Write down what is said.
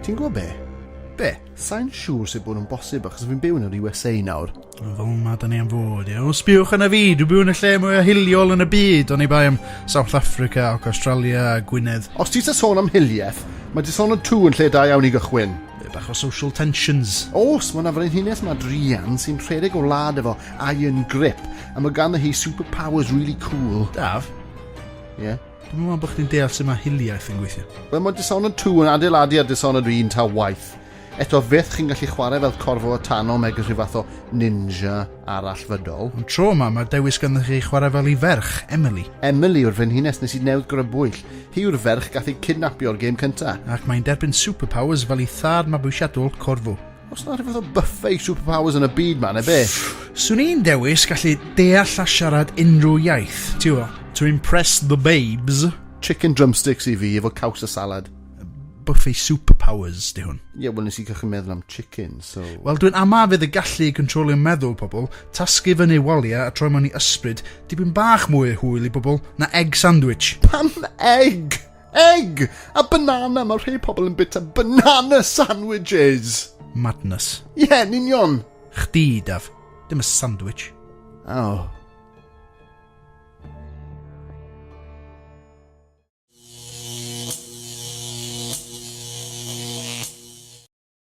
Ti'n gwybod be? Be? Sa'n siŵr sut bod nhw'n bosib achos fi'n byw yn yr USA nawr. Fel yma da ni am fod, ie. O, sbiwch yna fi, dwi'n byw yn y lle mwyaf hiliol yn y byd, o'n i bai am South Africa ac Australia a Gwynedd. Os ti eisiau sôn am hiliaeth, mae Dishonored 2 yn lle da iawn i gychwyn. Bach o social tensions. Os, mae yna frenhines Madrian sy'n rhedeg o wlad efo iron grip, a mae ganddo hi superpowers really cool. Daf? Ie? Yeah? Dwi'n meddwl bod chdi'n deall sut mae hiliaeth yn gweithio. Wel, mae Dishonored 2 yn adeiladu ar Dishonored 1 ta waith. Eto fyth chi'n gallu chwarae fel Corvo Attano megis rhyw fath o ninja arall fydol. Ond tro yma, mae'r dewis ganddo chi chwarae fel ei ferch, Emily. Emily yw'r frenhines nes i newydd grybwyll. Hi yw'r ferch gath ei kidnapio o'r gêm cynta. Ac mae'n derbyn superpowers fel ei thad mabwysiadol, Corvo. Oes 'na rhyw fath o buffet superpowers yn y byd 'ma, neu be? Swn i'n dewis gallu deall a siarad unrhyw iaith, ti wbo, to impress the babes. Chicken drumsticks i fi, efo caws a salad. Buffet superpowers 'di hwn. Ie, wel nes i cychwyn meddwl am chicken, so... Wel, dwi'n ama fydd y gallu i controlio meddwl pobl, tasgu fyny waliau a troi mewn i ysbryd, dipyn bach mwy o hwyl i bobl na egg sandwich. Pam egg? Egg! A banana! Mae rhai pobl yn bita banana sandwiches! Madness. Ie, yeah, yn union! Chdi, Daf. Dim y sandwich. Oh.